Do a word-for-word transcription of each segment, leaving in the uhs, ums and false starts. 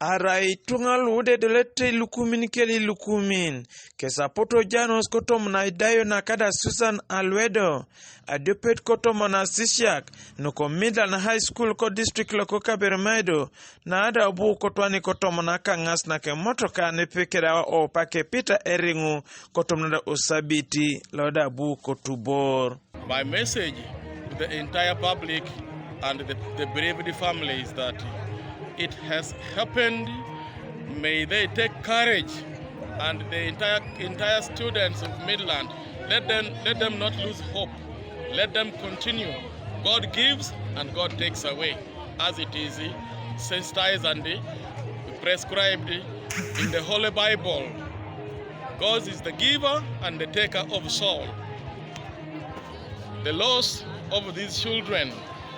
Arai tuŋa luwudedolete lukumin keli lukumin, kesapoto janus kotomon aidayo nakada Susan Alwedo, adiopet kotomon asisiak, nuko Midland High School ko district loko Kaberamaido, naada abu kotwani kotomon akaŋas nake motoka nepekedawa opake Peter Eriŋu kotomon da osabiti loda abu kotubor. My message to the entire public and the, the bereaved families that it has happened. May they take courage, and the entire entire students of Midland, let them let them not lose hope. Let them continue. God gives and God takes away, as it is sensitized and prescribed in the Holy Bible. God is the giver and the taker of soul. The loss of these children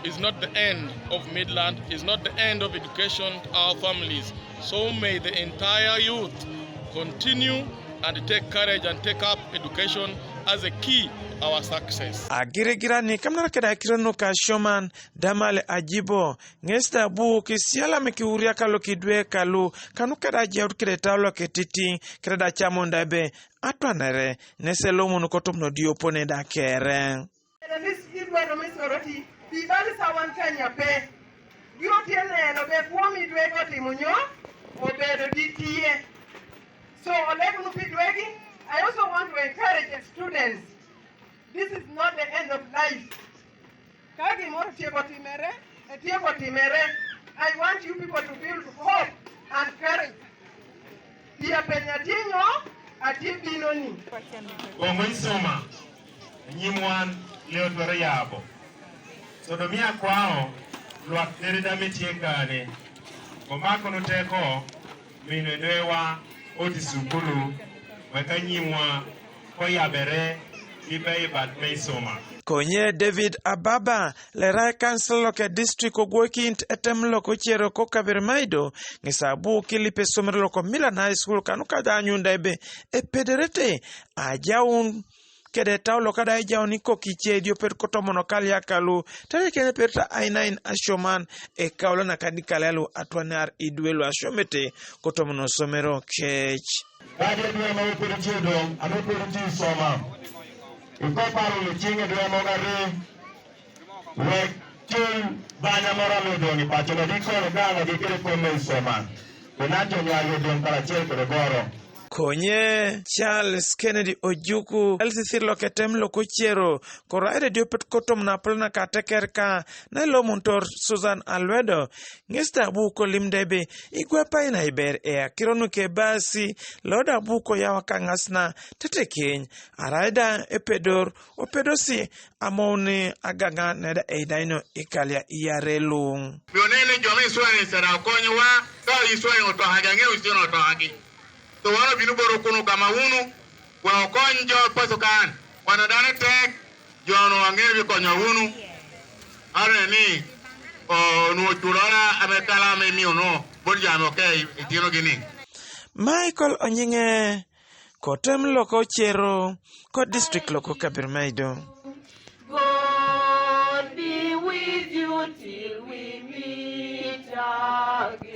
is not the end of Midland, is not the end of education, our families. So may the entire youth continue and take courage and take up education as a key our success. Agirigirani kamnara keda kiranu ka Shoman Damal Ajibo, ŋes da bu kisialame kiwuriaka lokidwe kalu kanu keda ajaut kede tau loketiti kede da camunda ebe atwanere nese lomunu kotum nodiopone da kere. Ene mis idwaro mi Soroti, pi bali sawan kanya pe. Gi otieno en obe kuom idwe kotimo nyo, obedo gi tie. So, olegnu pi dwegi. I also want to encourage the students. This is not the end of life. Ka gimoro tieko timere, e tieko timere. I want you people to build hope and courage. Pi apenyo atinyo, ati binoni. Bongo isoma, nyimwan leo twero yabo. Sodomia kwao, lwak dere dame tie kane. Komako no teko, mino dwewa, oti sukulu, weka nyimwa, koyabere, gibe ibat me isoma. Konye David Ababa, lera e kansil loke district ogwokint etem loko cero ko Kaberamaido, ŋes abu kilipe somero loko Midland High School kanu kada anyunda ebe epederete ajaun kede tau lo kada ejaun ikokice idiopet kotomono kaliakalu, tare kene perta ainain asioman, ekaulo na kadi kalialu atwanar idwe lu asiomete kotomono somero kec. Kadi edwe ma opere ti odoŋ, ame opere ti isoma. Iko paro ni ciŋ edwe moga ri, wek cul banya moro ame odoŋ i paco na di kono gaŋ adi kede kom me isoma. Kena jo nyar odoŋ karacel kede goro. Konye Charles Kennedy Ojuku, el thithir lo ketem lo kocero, koro aide diopet kotom na pol na kateker ka, na lo muntor Susan Alwedo, ŋes da bu kolim debe, igwe paina iber e akironu ke basi, lo da bu koyawa kaŋas na tetekeny, araida epedor, opedosi, amouni agaŋa neda eidaino ikalia iyare luŋ. Bionene joma Israel sera okonyowa, ka Israel otwahagi, aŋeyo Israel otwahagi. To wan obino boro kunu kama unu, we okony jo paso kan. Wan adane tek, jono aŋeyo bikonyo unu. Are ni, o, nu oculo ara ame kala ame miyo no, bot jame oke itino gini. Michael Onyiŋe, kotem loko cero, ko district loko Kaberamaido. God be with you till we meet again.